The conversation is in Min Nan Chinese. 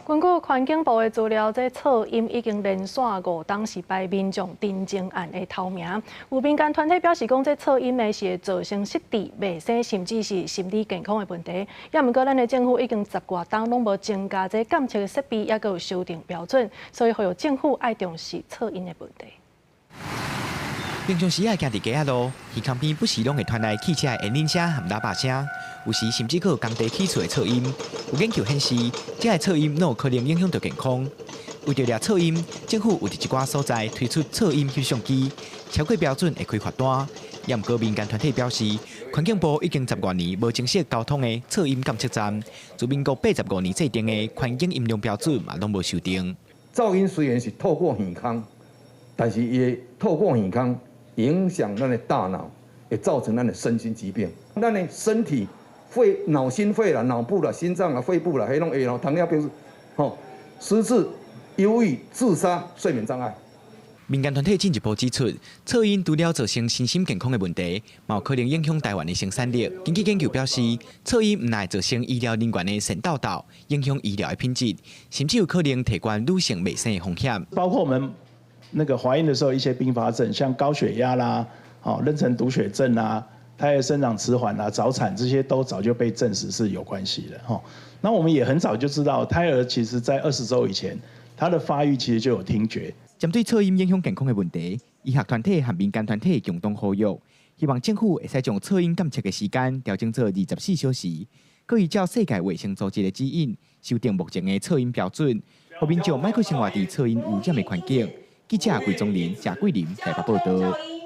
根據環境部的資料，這噪音已經連續五冬是排民眾陳情案的頭名。有民間團體表示講，這噪音的是會造成失智、袂生，甚至是心理健康的問題。也毋過，咱的政府已經十外冬攏無增加這監測的設備，抑閣有修訂標準，所以呼籲政府愛重視噪音的問題。平常時仔行佇街仔路，耳空邊不時攏會傳來汽車的引擎聲和喇叭聲，有時甚至閣有工地起厝的噪音。有研究顯示，這个噪音攏有可能影響著健康。為著掠噪音，政府有佇一寡所在推出噪音翕相機，超過標準會開罰單。也毋過民間團體表示，環境部已經十外年無增設交通的噪音監測站，自民國85年制定的環境音量標準嘛攏無修訂。噪音雖然是透過耳空，但是伊會透過耳空影響咱的大腦，會造成咱的身心疾病。咱的身體、肺、腦、心肺啦、腦部啦、心臟啦、肺部啦，彼攏會咯，糖尿病、吼、失智、憂鬱、自殺、睡眠障礙。民間團體進一步指出，噪音除了造成身心健康的問題，嘛有可能影響台灣的生產力。根據研究表示，噪音毋但會造成醫療人員的腎抖抖，影響醫療的品質，甚至有可能提懸女性袂生的風險。包括我們那個懷孕的時候，一些併發症，像高血壓啦、哦妊娠毒血症啊、胎兒生長遲緩啊、早產這些都早就被證實是有關係的。吼，那我們也很早就知道，胎兒其實在20周以前，他的發育其實就有聽覺。針對噪音影響健康的問題，醫學團體和民間團體共同呼籲，希望政府會使將噪音監測的時間調整做24小時，閣依照世界衛生組織的指引，修訂目前的噪音標準，予民眾莫閣生活佇噪音污染的環境。記者桂宗林、謝桂林台北報道。